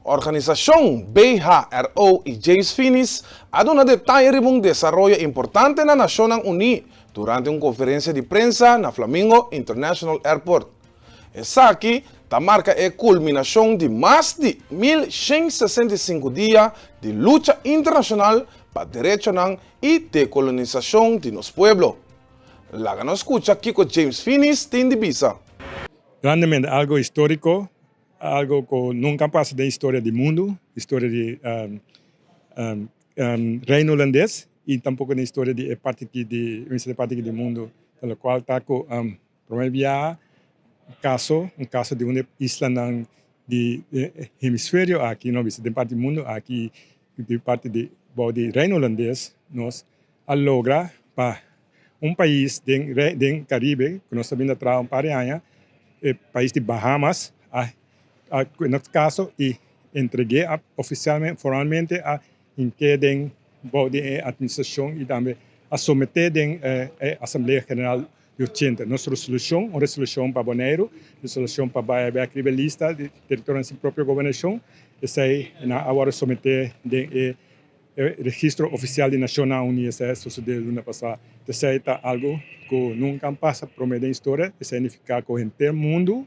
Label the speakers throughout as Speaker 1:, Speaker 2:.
Speaker 1: Organisashon BHRO i James Finies a duna detaye riba un desaroyo importante na Nashonnan Uní durante un konferensia di prensa na Flamingo International Airport. Esaki ta marka e kulminashon di mas di 1165 dia di lucha internashonal pa derechonan i dekolonisashon di nos pueblo. Laga nos skucha kiko James Finies tin di bisa.
Speaker 2: Grandemente algo historico, algo cu nunca a pasa den historia di mundo, historia di Reino Holandes y tampoco den historia di e parti aki di, e parti aki di mundo, ta locual ta cu prome biaha un caso, un caso di un di e islanan di e hemisferio aki, no bisa den parti di mundo aki, di parti di bou di Reino Holandes nos a logra pa un pais den den Caribe cu nos ta binda traha un par di aña, e pais di Bahamas a a cu nos caso y entregue a oficialmente formalmente a hink'e den bou di e administracion y tambe a somete den e Asamblea General di ochenta. Nos resolucion, un resolucion pa Boneiru, resolucion pa bay bek riba e lista di territorionan sin propio gobernacion, esey nan a worde somete den e E registro ofisial di Nashonnan Uní esei a sosodé luna pasá. Esei ta algu ku nunka a pasa promé den historia. Esei nifiká ku henter mundu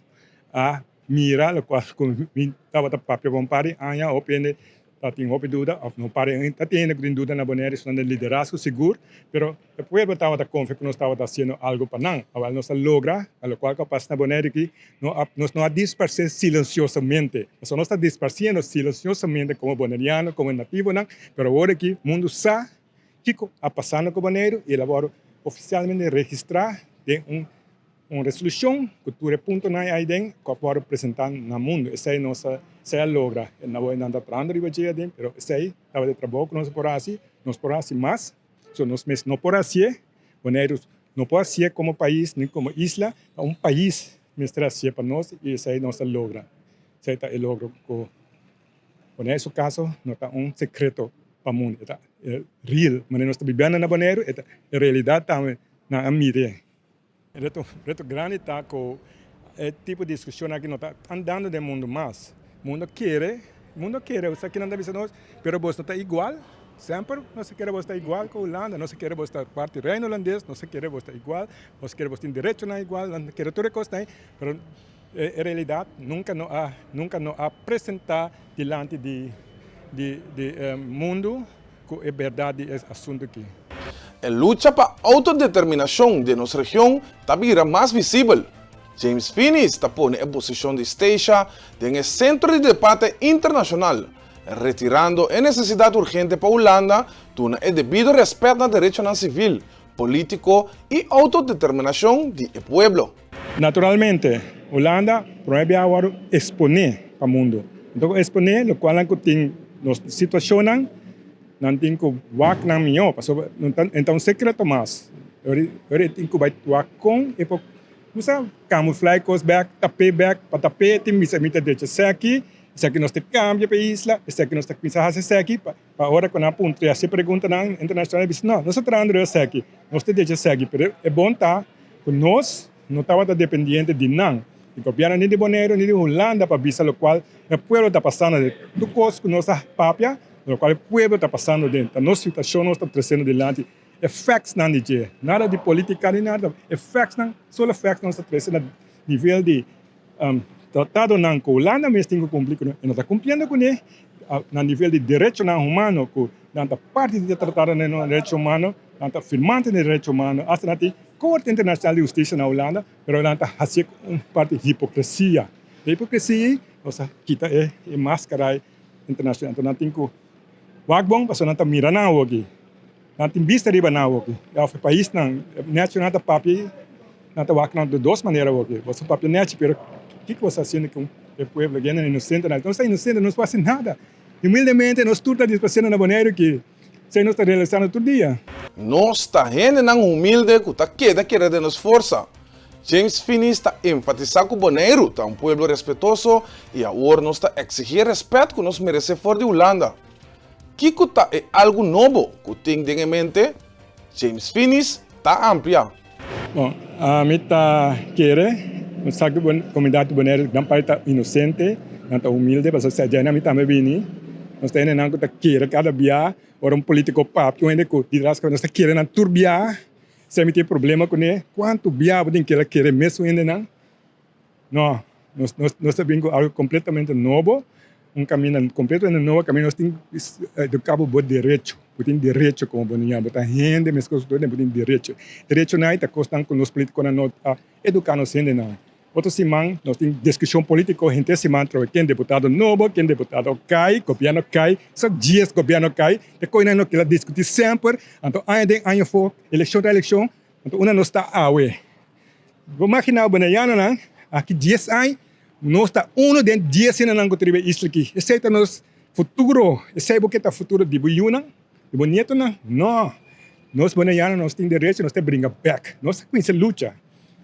Speaker 2: a mira lokual ku mi tabata papia pa un par di aña. Hopi hende ta tin hopi duda òf no par di ta tin hende ku tin duda na Bonaire esnan den liderazgo sigur, pero e pueblo tabata konfia ku nos tabata hasiendo algu pa nan. Awèl nos a logra a lokual ku a pasa na Bonaire aki no a nos no a disparsé silensiosamente. Pasobra nos ta disparsiendo silensiosamente komo boneriano, komo nativonan, pero awor aki mundu sa kiko a pasando ku Boneiru i el a wòrdu ofisialmente registrá den un un resolushon ku tur e puntonan ei aden ku a wòrdu presentá na mundu. Esei nos a esei a logra. Awor nan ta trahando riba dje aden, pero esei tabata e trabou ku nos a por hasi. Nos por hasi mas. So nos mes no por hasié, Boneiru no por hasié komo pais ni komo isla, ta un pais mester hasié pa nos i esei nos a logra. Esei ta e logro ku Boneiru su kaso no ta un sekreto pa mundu, e ta real, manera nos ta bibiendo na Boneiru e ta e realidat tambe nan a mir'é. E reto reto grandi ta ku e tipo di diskushon aki no ta andando den mundu mas. Mundu a kere, mundu a kere esaki nan ta bisa nos, pero bos no ta igual. Semper nos a kere bos ta igual ku Hulanda, nos a kere bos ta parti Reino Hulandes, nos a kere bos ta igual, nos a kere bos tin derechonan igual, nan ta kere tur e kosnan ei, pero e realidat nunka no a nunka no a presenta dilanti di di di mundu. Ku e bèrdat di es asuntu ki.
Speaker 1: E lucha pa outodeterminashon den nos region ta bira mas visibel. James Finies ta pone e posishon di Statia den e sentro di debate internashonal, retirando e nesesidat urgente pa Hulanda duna e debido rèspèt na derechonan sivil, polítiko i outodeterminashon di e pueblo.
Speaker 2: Naturalmente, Hulanda promé biaha wòrdu eksponé pa mundu. Anto ku eksponé lokual nan ku tin nos situashonnan, nan tin ku wak nan mihó pasobra no ta e ta un sekreto mas. Ora e tin ku bai wak kon e por kusa kamuflá e kos bèk, tap'é bèk, pa tap'é e tin bisa mi ta drecha esaki, esaki nos ta kambia pa e isla, esaki nos ta kuminsá hasi esaki pa Pa ora ku nan a puntra i hasi preguntanan internashonal, e bisa, No, nos ta trahando riba esaki, nos ta decha esaki, pero e bon ta ku nos no tabata dependiente di nan, di gobièrnu ni di Boneiru ni di Hulanda pa bisa lokual e pueblo ta pasando den. Tur kos ku nos a papia, lokual e pueblo ta pasando den, ta nos situashon nos ta tresiendo dilanti, e factsnan di dje, nada di politica ni nada, e factsnan, solo facts nos ta trese na nivel di Tratadonan ku Hulanda mes tin ku kumpli ku e no ta kumpliendo kuné na nivel di derechonan humano ku nan ta parti di e tratadonan di derecho humano, nan ta firmante di derecho humano, asta nan tin Korte Internashonal di Hustisia na Hulanda, pero nan ta hasié ku un parti di hipokresia. E hipokresia ei nos a kita e maskara internashonal. Anto nan tin ku wak bon pasobra nan ta mira nan awoki. Nan tin bista riba nan awoki. Òf e paisnan nèchi nan ta papia, nan ta wak nan di dos manera awoki. Bo ta papia nèchi, pero kiko bo ta hasiendo ku e pueblo gentenan inosentenan? Nos ta inosente, nos no por hasi nada. Humildemente nos tur ta disparsiendo na Boneiru ki esei nos ta realisando tur dia.
Speaker 1: Nos ta hendenan humilde ku ta keda kere den nos forsa. James Finies ta enfatisá ku Boneiru ta un pueblo respetoso i awor nos ta eksigí e rèspèt ku nos meresé for di Hulanda. Kiko ta e algu nobo ku tin den e mente? James Finies ta amplia.
Speaker 2: Bon, ami ta kere, nos sa ku komunidat di Boneiru gran parti ta inosente. Nan ta humilde pasobra si aja mi tambe bini, nos ta hendenan ku ta kere kada bia ora un politiko papia un hende ku di tras nos ta kere nan tur bia si mi tin problema kuné kuantu bia bo tin kere kere mesun hendenan? No, nos nos ta bin ku algu kompletamente nobo, un kaminda kompletamente nobo kaminda nos tin eduká bo bo derecho, bo tin derecho komo boniña, bo ta hende meskos ku tur hende bo tin derecho. Derechonan ei ta kosnan ku nos politikonan no ta eduká nos hendenan. Otro siman nos tin diskushon politiko henter siman trobe ken deputado nobo, ken deputado kai, gobièrnu kai, so dies gobièrnu kai, ta koinan no kila diskutí semper, anto aña den aña afó, elekshon tras elekshon, anto unda nos ta awe? Bo magina bo bonerianonan, aki dies aña nos ta uno den dies hendenan ku ta riba e isla aki, esei ta nos futuro, esei bo ke ta futuro di bo yunan, di bo nietonan? No, nos boneriano nos tin derecho, nos ta bringa bek, nos ta kuminsa lucha.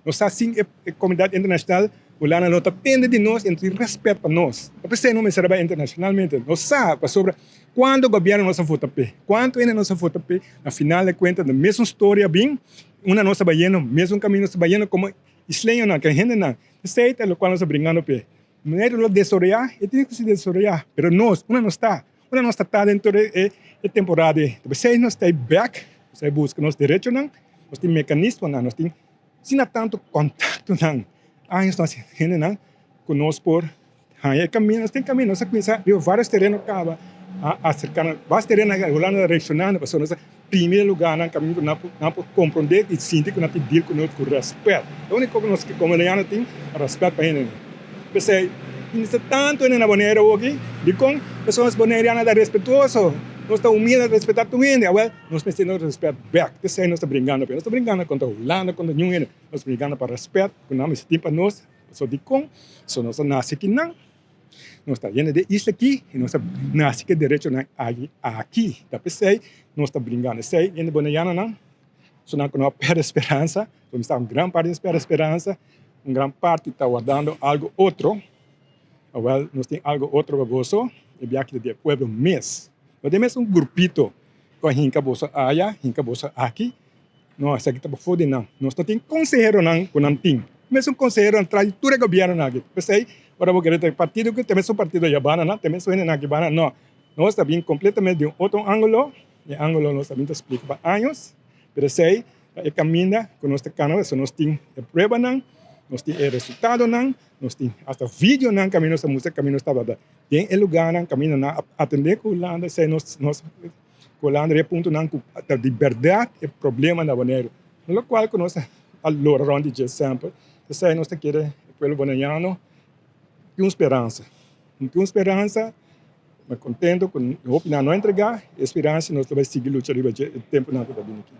Speaker 2: Nos sa sin e comunidad internacional Hulanda no ta tende di nos y no tin respet pa nos. Ta p'esey no mester a bay internacionalmente. Nos sa pasobra cuando gobierno nos a vota p'e, cuanto hende nos a vota p'e, na final de cuenta ta mesun storia bin, unda nos ta bayendo, mesun camino nos ta bayendo como isleñonan, ke hendenan. P'esey ta locual nos ta bringando p'e. Manera lo desaroya, e tin cu si desaroya, pero nos, unda nos ta? Unda nos ta ta den tur e temporada ei? Ta p'esei nos ta ei bek, nos ta ei buska nos derechonan, nos tin mekanismonan, nos tin asina tantu kontaktonan, años nos hendenan ku nos por haña e kaminda, nos tin kaminda, nos a kuminsá riba vários tereno kaba a aserká nan, vários tereno Hulanda ta reakshonando pasobra nos ta primer lugarnan kaminda ku nan por nan por komprondé i sinti ku nan tin deal ku nos ku rèspèt. E úniko ku nos komo Boneriano tin rèspèt pa hendenan. P'esei ta tantu hende na Boneiru awoki, dikon? Pasobra nos Boneriano ta respetuoso, nos ta humilde, nos ta respetá tur hende. Awèl, nos mester nos rèspèt bèk. P'esei nos ta bringando pa. Nos ta bringando kontra Hulanda, kontra niun hende. Nos ta bringando pa rèspèt ku nan mester tin pa nos. Pasobra dikon? Pasobra nos a nase kinan. Nos ta yendo den isla aki y nos ta naci cu e derechonan aki aki. Ta p'esey nos ta bringando. Esey hende bonerianonan, esunnan cu no a perde speransa, pasobra mi sa un gran parti no perde speransa, un gran parti ta wardando algo otro. Awel, nos tin algo otro pa boso, e biaha ta di e pueblo mes. No den mes un grupito cu a hinca boso aya, hinca boso aki. No, esaki ta pafó di nan. Nos no tin konseheronan ku nan tin. Mesun konseheronan tras di tur e gobièrnunan aki. P'esei, ora bo kere ta e partido ku ta mesun partido yabana nan, ta mesun hendenan aki bana. No, nos ta bin kompletamente di un otro ángulo. E ángulo nos ta bin ta splika pa años. Pero esei ta e kaminda ku nos ta kana. Pasobra nos tin e pruebanan, nos tin e resultadonan, nos tin asta videonan kaminda nos ta mustra kaminda nos tabata den e lugánan, kaminda nan a atendé ku Hulanda. Esei nos nos. Ku Holanda e puntonan ku ta di bèrdat e problema na Boneiru. No lokual ku nos a lora rònt di dje semper. P'esei nos ta kere e pueblo boneiano tin un speransa. Tin un speransa, mi kontento ku hopi nan no a entregá e speransa i nos ta bai sigui lucha riba dje e tempunan ku ta bini aki.